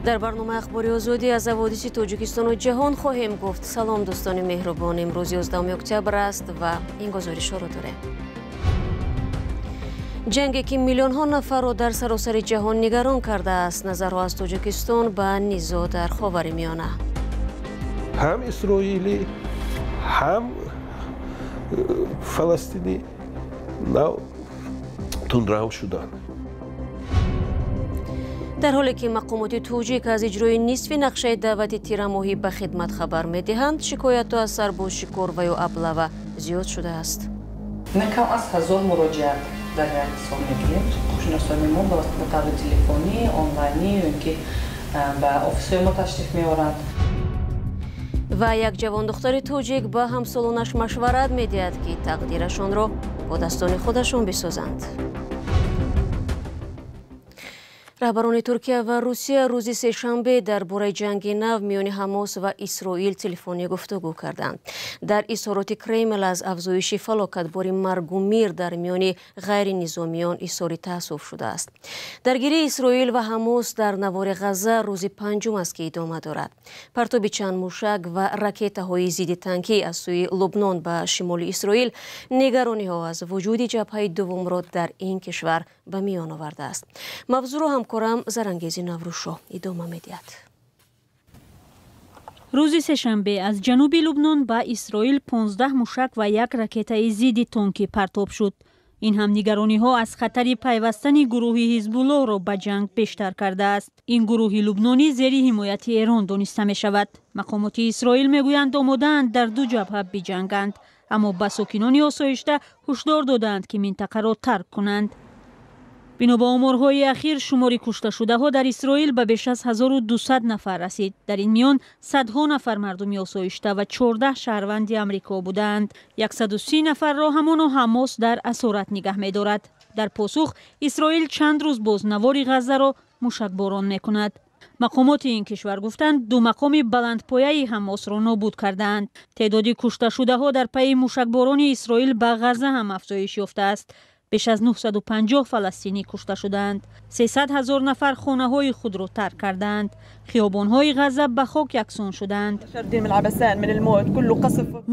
Дар барномаи Ахбори Озодӣ аз ҳаводиси Тоҷикистону ҷаҳон хоҳем гуфт. Салом, дӯстони меҳрубон. Имрӯз 11 октябр аст ва ин гузоришҳоро дорем. Ҷанге ки миллионҳо нафарро дар саросари ҷаҳон нигарон кардааст, назарҳо аз Тоҷикистон ба низоъ дар Ховари Миёна. Ҳам исроилӣ, ҳам фаластинӣ нав тундрав шуданд. Дар ҳоле ки мақомоти тоҷик аз иҷрои нисфи нақшаи даъвати тирамоҳӣ ба хидмат хабар медиҳанд, шикоятҳо аз сарбозшикор ва ё аблава зиёд шудааст. На кам аз 1000 муроҷиат дар як сол мегирем. Ҳуқуқшиносони мо ба таври телефонӣ, онлайнӣ ё ин ки ба офисҳои мо ташриф меоранд. Ва як ҷавондухтари тоҷик ба ҳамсолонаш машварат медиҳад, ки тақдирашонро бо дастони худашон бисозанд. Раҳбарони Туркия ва Русия рӯзи сешанбе дар бораи ҷанги нав миёни Ҳамос ва Исроил телефонӣ гуфтугӯ карданд. Дар изҳороти Кремл аз афзоиши фалокатбори маргу мир дар миёни ғайринизомиён изҳори таассуф шудааст. Даргирии Исроил ва Ҳамос дар навори Ғазза рӯзи панҷум аст, ки идома дорад. Партоби чанд мушак ва ракетаҳои зидди танкӣ аз сӯи Лубнон ба шимоли Исроил нигарониҳо аз вуҷуди ҷабҳаи дуввумро дар ин кишвар ба миён овардааст. Мавзӯъро ҳамкорам Зарангези Наврӯзшоҳ идома медиҳад. Рӯзи сешанбе аз ҷануби Лубнон ба Исроил 15 мушак ва як ракетаи зидди тонкӣ партоб шуд. Ин ҳам нигарониҳо аз хатари пайвастани гурӯҳи Ҳизбуллоҳро ба ҷанг бештар кардааст. Ин гурӯҳи лубнонӣ зери ҳимояти Эрон дониста мешавад. Мақомоти Исроил мегӯянд, омодаанд дар ду ҷабҳа биҷанганд, аммо ба сокинони осоишта ҳушдор додаанд, ки минтақаро тарк кунанд. Бино ба оморҳои ахир, шумори кушташудаҳо дар Исроил ба беш аз 1200 нафар расид. Дар ин миён садҳо нафар мардуми осоишта ва 14 шаҳрванди Амрико будаанд. 130 нафарро ҳамоно Ҳамос дар асорат нигаҳ медорад. Дар посух Исроил чанд рӯз боз навори Ғаззаро мушакборон мекунад. Мақомоти ин кишвар гуфтанд, ду мақоми баландпояи Ҳамосро нобуд кардаанд. Теъдоди кушташудаҳо дар пайи мушакборони Исроил ба Ғазза ҳам афзоиш ёфтааст. Беш аз 950 фаластинӣ кушта шудаанд. 300 ҳазор нафар хонаҳои худро тарк кардаанд. Хиёбонҳои Ғазза ба хок яксон шудаанд.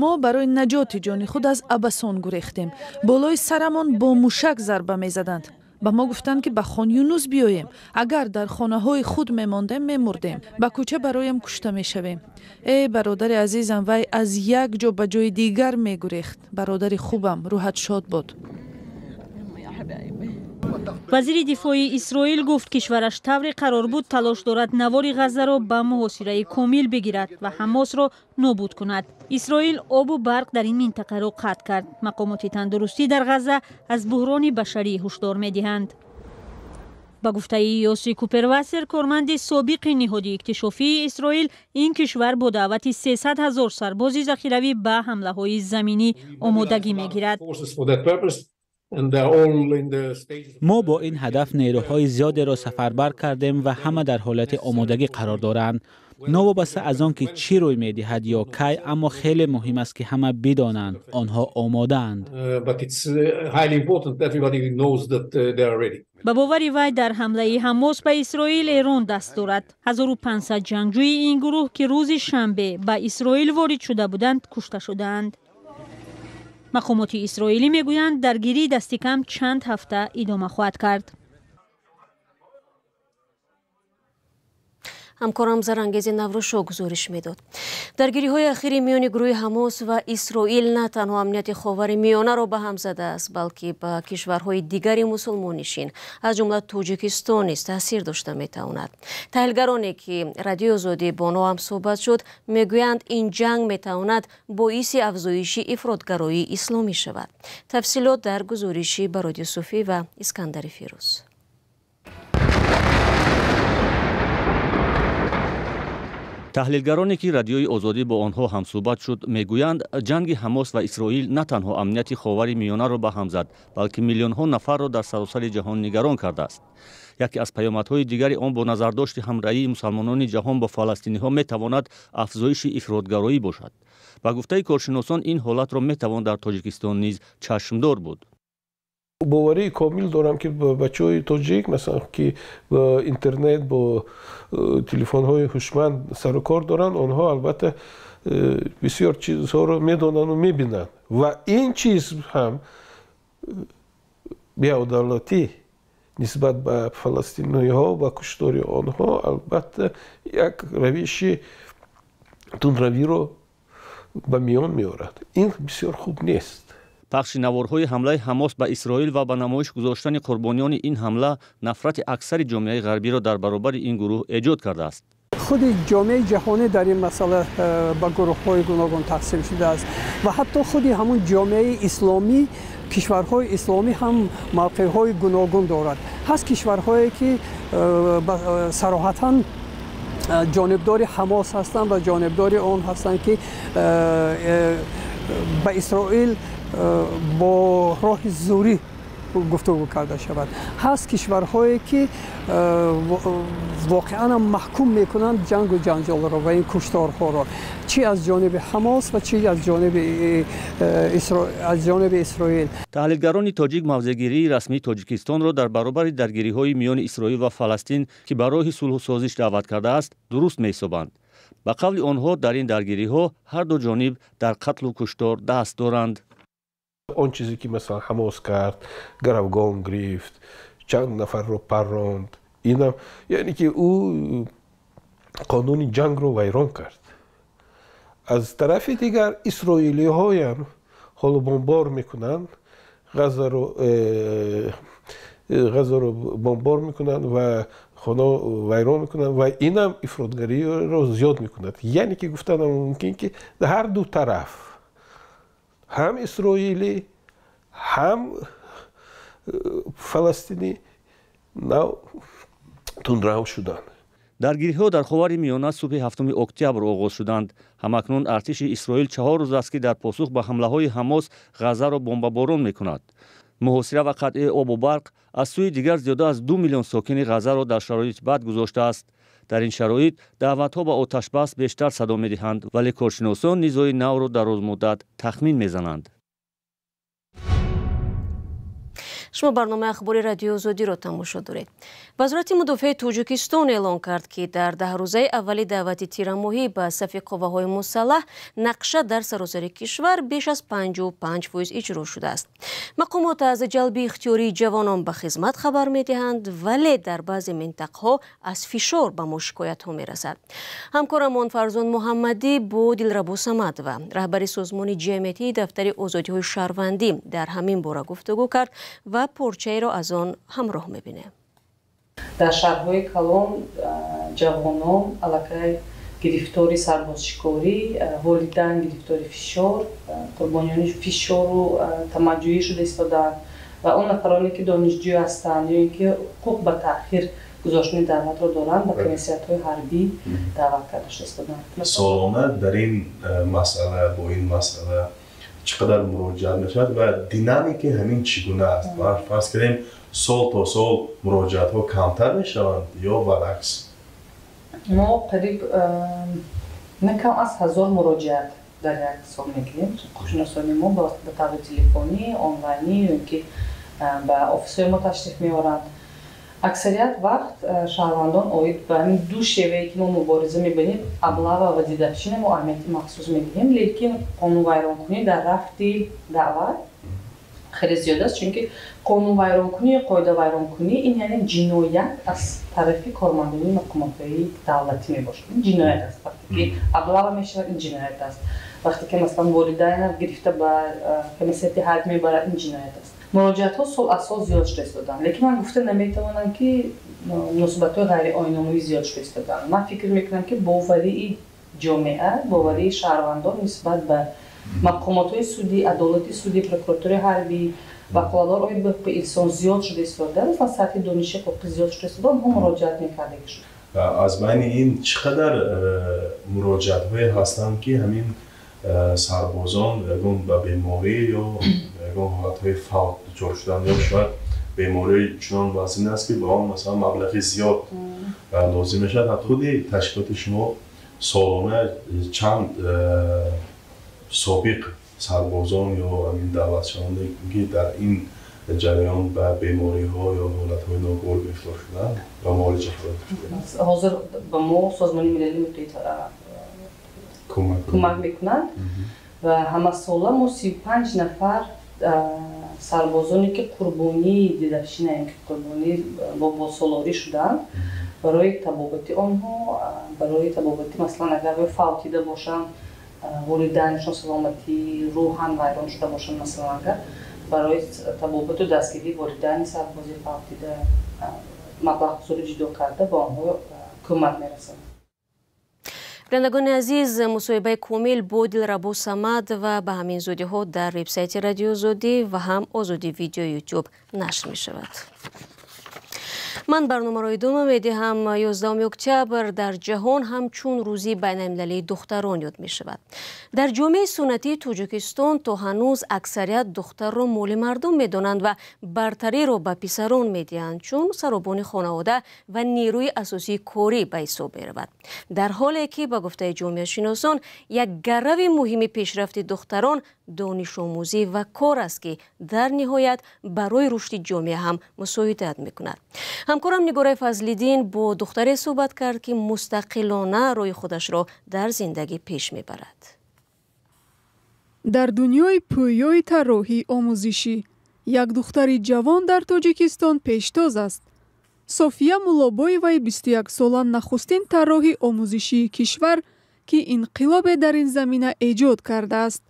Мо барои наҷоти ҷони худ аз Абасон гурехтем. Болои сарамон бо мушак зарба мезаданд. Ба мо гуфтанд, ки ба Хон Юнус биёем. Агар дар хонаҳои худ мемондем, мемурдем. Ба кӯча бароям кушта мешавем. Э, бародари азизам, вай аз як ҷо ба ҷои дигар мегурехт. Бародари хубам, рӯҳат шод бод. Вазири дифои Исроил гуфт, кишвараш тавре қарор буд талош дорад навори Ғаззаро ба муҳосираи комил бигирад ва Ҳамосро нобуд кунад. Исроил обу барқ дар ин минтақаро қатъ кард. Мақомоти тандурустӣ дар Ғазза аз буҳрони башарӣ ҳушдор медиҳанд. Ба гуфтаи Ёси Купервасер, корманди собиқи ниҳоди иктишофии Исроил, ин кишвар бо даъвати 300 ҳазор сарбози захиравӣ ба ҳамлаҳои заминӣ омодагӣ мегирад. Мо бо ин ҳадаф нерӯҳои зиёдеро сафарбар кардем ва ҳама дар ҳолати омодагӣ қарор доранд. Новобаста аз он ки чӣ рӯй медиҳад ё кай, аммо хеле муҳим аст, ки ҳама бидонанд, онҳо омодаанд. Ба бовари вай, дар ҳамлаи Ҳамос ба Исроил Эрон даст дорад. 1500 ҷангҷӯи ин гурӯҳ, ки рӯзи шанбе ба Исроил ворид шуда буданд, кушта шудаанд. Мақомоти исроилӣ мегӯянд, даргирӣ дасти кам чанд ҳафта идома хоҳад кард. Ҳамкорам Зарангези Наврӯзшоҳ гузориш медод. Даргириҳои ахири миёни гурӯҳи Ҳамос ва Исроил на танҳо амнияти Ховари Миёнаро ба ҳам задааст, балки ба кишварҳои дигари мусулмоннишин, аз ҷумла Тоҷикистон низ таъсир дошта метавонад. Таҳлилгароне, ки Радиои Озодӣ бо онҳо ҳам суҳбат шуд, мегӯянд, ин ҷанг метавонад боиси афзоиши ифротгароии исломӣ шавад. Тафсилот дар гузориши Барод Юсуфӣ ва Искандари Фирӯз. Таҳлилгароне, ки Радиои Озодӣ бо онҳо ҳамсӯҳбат шуд, мегӯянд, ҷанги Ҳамос ва Исроил на танҳо амнияти Ховари Миёнаро ба ҳам зад, балки миллионҳо нафарро дар саросари ҷаҳон нигарон кардааст. Яке аз паёмадҳои дигари он бо назардошти ҳамраҳии мусалмонони ҷаҳон бо фаластиниҳо метавонад афзоиши ифротгароӣ бошад. Ба гуфтаи коршиносон, ин ҳолатро метавон дар Тоҷикистон низ чашмдор буд. Боварии комил дорам, ки бачаҳои тоҷик, масалан, ки бо интернет, бо телефонҳои ҳушманд сару кор доранд, онҳо албатта бисёр чизҳоро медонанду мебинанд ва ин чиз ҳам беадолатӣ нисбат ба фаластиниҳо ва куштори онҳо албатта як равиши тундравиро ба миён меорад. Ин бисёр хуб нест. Пахши наворҳои ҳамлаи Ҳамос ба Исроил ва ба намоиш гузоштани қурбониёни ин ҳамла нафрати аксари ҷомеаи ғарбиро дар баробари ин гурӯҳ эҷод кардааст. Худи ҷомеаи ҷаҳонӣ дар ин масъала ба гурӯҳҳои гуногун тақсим шудааст ва ҳатто худи ҳамун ҷомеаи исломӣ, кишварҳои исломӣ ҳам мавқеъҳои гуногун дорад. Ҳаст кишварҳое, ки сароҳатан ҷонибдори Ҳамос ҳастанд ва ҷонибдори он ҳастанд, ки ба Исроил бо роҳи зӯрӣ гуфтугӯ карда шавад. Ҳаст кишварҳое, ки воқеан маҳкум мекунанд ҷангу ҷанҷолро ва ин кушторҳоро, чӣ аз ҷониби Ҳамос ва чӣ аз ҷониби Исроил. Таҳлилгарони тоҷик мавзеъгирии расмии Тоҷикистонро дар баробари даргириҳои миёни Исроил ва Фаластин, ки ба роҳи сулҳу созиш даъват кардааст, дуруст меҳисобанд. Ба қавли онҳо, дар ин даргириҳо ҳар ду ҷониб дар қатлу куштор даст доранд. Он чизе, ки масалан Ҳамос кард, гаравгон гирифт, чанд нафарро парронд, инам яъне ки ӯ қонуни ҷангро вайрон кард. Аз тарафи дигар, исроилиҳоям ҳоло бомбор мекунанд Ғазаро, бомбор мекунанд ва хона вайрон мекунанд ва инам ифротгариро зиёд мекунад. Яъне ки гуфтанам мумкин, ки ҳар ду тараф, ҳам исроилӣ, ҳам фаластинӣ, нав тундрав шуданд. Даргириҳо дар Ховари Миёна субҳи 7 октябр оғоз шуданд. Ҳамакнун артиши Исроил 4 рӯз аст, ки дар посух ба ҳамлаҳои Ҳамос Ғазаро бомбаборон мекунад. Муҳосира ва қатъи обу барқ аз сӯи дигар зиёда аз 2 миллион сокини Ғазаро дар шароити бад гузоштааст. Дар ин шароит даъватҳо ба оташбас бештар садо медиҳанд, вале коршиносон низои навро дарозмуддат тахмин мезананд. Шумо барномаи ахбори Радиои Озодиро тамошо доред. Вазорати мудофиаи Тоҷикистон эълон кард, ки дар 10 рӯзаи аввали даъвати тирамоҳӣ ба сафи қувваҳои мусаллаҳ нақша дар саросари кишвар беш аз 55% иҷро шудааст. Мақомот аз ҷалби ихтиёрии ҷавонон ба хизмат хабар медиҳанд, вале дар баъзе минтақаҳо аз фишор ба мо шикоятҳо мерасад. Ҳамкорамон Фарзон Муҳаммадӣ бо Дилрабо Самадова, раҳбари созмони ҷамъиятии Дафтари озодиҳои шаҳрвандӣ, дар ҳамин бора гуфтугӯ кард ва порчаеро аз он ҳамроҳ мебинем. Дар шаҳрҳои калон ҷавонон аллакай гирифтори сарбозшикорӣ, волидан гирифтори фишор, қурбониёни фишору тамаъҷӯӣ шуда истодаанд ва он нафароне, ки донишҷӯ ҳастанд ё ин ки ҳуқуқ ба таъхир гузоштани даъватро доранд, ба комиссиятҳои ҳарбӣ даъват карда шуда истодаанд. Солона дар ин масъала, бо ин масъала чӣ қадар муроҷиат мешавад ва динамики ҳамин чӣ гуна аст? Фарз кардем, сол то сол муроҷиатҳо камтар мешаванд ё баръакс? Мо қариб на кам аз 1000 муроҷиат дар як сол мегирем. Ҳуқуқшиносони мо ба таври телефонӣ, онлайнӣ ё ин ки ба офисҳои мо ташриф меоранд. Аксарият вақт шаҳрвандон оид ба ҳамин ду шевае, ки мо мубориза мебарем, облава ва дедовщина, мо аҳамияти махсус медиҳем. Лекин қонунвайронкунӣ дар рафти даъват хеле зиёд аст, чунки қонунвайронкунӣ ё қоидавайронкунӣ ин яъне ҷиноят аз тарафи кормандони мақомотҳои давлатӣ мебошад. Ин ҷиноят аст. Вақте ки облава мешавад, ин ҷиноят аст. Вақте ки, масалан, волидайна гирифта ба комиссияти ҳарб мебарад, ин ҷиноят аст. Муроҷиатҳо сол аз сол зиёд шуда истодаанд, лекин ман гуфта наметавонам, ки муносибатҳои ғайриоиномавӣ зиёд шуда истодаанд. Ман фикр мекунам, ки боварии ҷомеа, боварии шаҳрвандон нисбат ба мақомотҳои судӣ, адолати судӣ, прокуратураи ҳарбӣ, ваколатдор оид ба ҳуқуқи инсон зиёд шуда истода ва сатҳи дониши ҳуқуқӣ зиёд шуда истода, онҳо муроҷиат мекардагӣ шуд. Аз байни ин чӣ қадар муроҷиатҳое ҳастанд, ки ҳамин сарбозон ягон ба беморӣ ё ягон ҳолатҳои фавт дучор шуданд ё шояд бемории чунон вазин аст, ки ба он, масалан, маблағи зиёд лозим мешавад? Худи ташкилоти шумо солона чанд собиқ сарбозон ё ҳамин даъватшаванде, ки дар ин ҷараён ба бемориҳо ё ҳолатҳои ногувор гирифтор шуданд ва муолиҷа хоҳад шуд. Ҳозир ба мо Созмони Милали Муттаҳид кӯмак мекунад ва ҳамасола мо 35 нафар сарбозоне ки қурбонии дедовщина, ки қурбонии бобосолорӣ шуданд, барои табобати онҳо, барои табобати, масалан, агар фавтида бошанд, волидайнашон саломатӣ рӯҳан вайрон шуда бошанд, масалан, агар барои табобату дастгирии волидайни сарбози фавтида маблағгузорӣ ҷудо карда ба онҳо кӯмак мерасонад. Бинандагони азиз, мусоҳибаи комил бо Дилрабо Самадова ба ҳамин зудиҳо дар вебсайти Радиои Озодӣ ва ҳам Озодӣ Видео Ютуб нашр мешавад. Ман барномаро идома медиҳам. 11 октябр дар ҷаҳон ҳамчун рӯзи байналмилалии духтарон ёд мешавад. Дар ҷомеаи суннатии Тоҷикистон то ҳанӯз аксарият духтарро моли мардум медонанд ва бартариро ба писарон медиҳанд, чун саробони хонавода ва нерӯи асосии корӣ ба ҳисоб меравад. Дар ҳоле ки ба гуфтаи ҷомеашиносон як гарави муҳими пешрафти духтарон донишомӯзӣ ва кор аст, ки дар ниҳоят барои рушди ҷомеа ҳам мусоидат мекунад. Ҳамкорам Нигораи Фазлиддин бо духтаре суҳбат кард, ки мустақилона рӯи худашро дар зиндагӣ пеш мебарад. Дар дунёи пӯёи тарроҳии омӯзишӣ як духтари ҷавон дар Тоҷикистон пештоз аст. София Муллобоеваи 21-сола нахустин тарроҳи омӯзишии кишвар, ки инқилобе дар ин замина эҷод кардааст.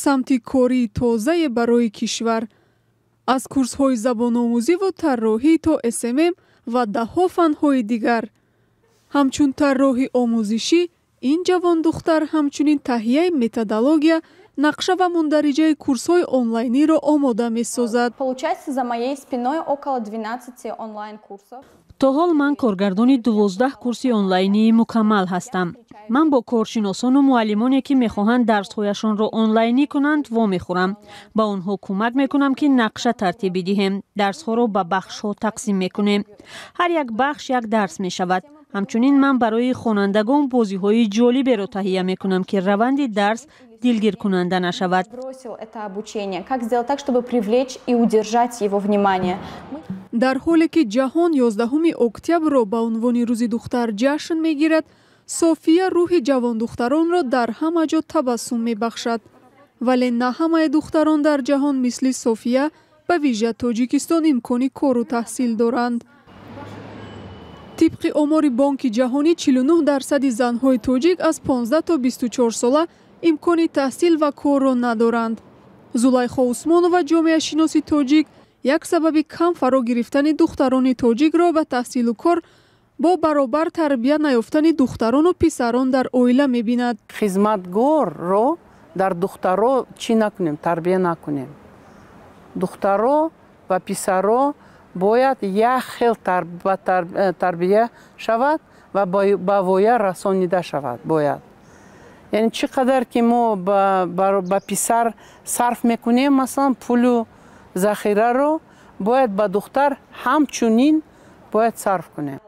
Самти кории тозае барои кишвар, аз курсҳои забономӯзиву тарроҳӣ то СММ ва даҳҳо фанҳои дигар. Ҳамчун тарроҳи омӯзишӣ ин ҷавондухтар ҳамчунин таҳияи методология, нақша ва мундариҷаи курсҳои онлайниро омода месозад. Получается, за моей спиной около 12 онлайн-курсов. То ҳол ман коргардони 12 курси онлайнии мукаммал ҳастам. Ман бо коршиносону муаллимоне, ки мехоҳанд дарсҳояшонро онлайнӣ кунанд, вомехӯрам. Ба онҳо кӯмак мекунам, ки нақша тартиб бидиҳем. Дарсҳоро ба бахшҳо тақсим мекунем. Ҳар як бахш як дарс мешавад. Ҳамчунин ман барои хонандагон бозиҳои ҷолиберо таҳия мекунам, ки раванди дарс дилгиркунанда нашавад. Бросил это обучение. Как сделать так, чтобы привлечь и удержать его внимание? Дар ҳоле ки ҷаҳон 11 октябрро ба унвони рӯзи духтар ҷашн мегирад, София рӯҳи ҷавондухтаронро дар ҳама ҷо табассум мебахшад. Вале на ҳамаи духтарон дар ҷаҳон мисли София, ба вижа Тоҷикистон, имкони кору таҳсил доранд. Тибқи омори Бонки Ҷаҳонӣ, 49% занҳои тоҷик аз 15 то 24 сола имкони таҳсил ва корро надоранд. Зулайхо Усмонова, ҷомеашиноси тоҷик, як сабаби кам фаро гирифтани духтарони тоҷикро ба таҳсилу кор бо баробар тарбия наёфтани духтарону писарон дар оила мебинад. Хизматгорро дар духтаро чӣ накунем, тарбия накунем. Духтаро ва писаро бояд як хел тарбия шавад ва ба воя расонида шавад бояд. Яъне чӣ қадар ки мо ба писар сарф мекунем, масалан, пулу захираро, бояд ба духтар ҳамчунин бояд сарф кунем.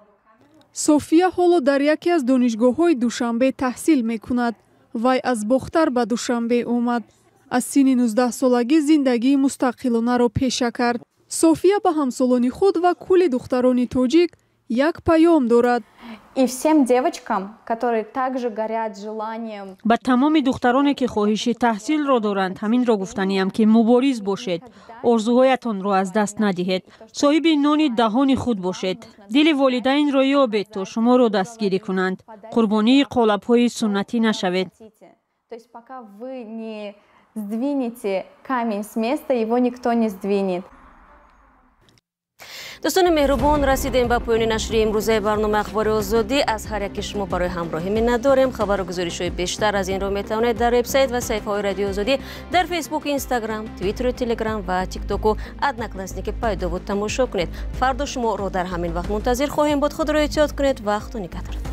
София ҳоло дар яке аз донишгоҳҳои Душанбе таҳсил мекунад. Вай аз Бохтар ба Душанбе омад. Аз синни 19-солагӣ зиндагии мустақилонаро пеша кард. София ба ҳамсолони худ ва кулли духтарони тоҷик як паём дорад. И всем девочкам, которые также горят желанием. Ба тамоми духтароне, ки хоҳиши таҳсилро доранд, ҳаминро гуфтаниям, ки мубориз бошед, орзуҳоятонро аз даст надиҳед, соҳиби нони даҳони худ бошед, дили волидайнро ёбед, то шуморо дастгирӣ кунанд, қурбонии қолабҳои суннатӣ нашавед. То есть пока вы не сдвинете камень с места, его никто не сдвинет. Дӯстони меҳрубон, расидем ба поёни нашри имрӯзаи барномаи Ахбори Озодӣ. Аз ҳар яки шумо барои ҳамроҳӣ миннатдорем. Хабару гузоришҳои бештар аз инро метавонед дар вебсайт ва саҳифаҳои Радиои Озодӣ дар Фейсбук, Инстаграм, Твиттеру, Телеграм ва Тиктоку Одноклассники пайдову тамошо кунед. Фардо шуморо дар ҳамин вақт мунтазир хоҳем буд. Худро эҳтиёт кунед ва Худо нигаҳдорад.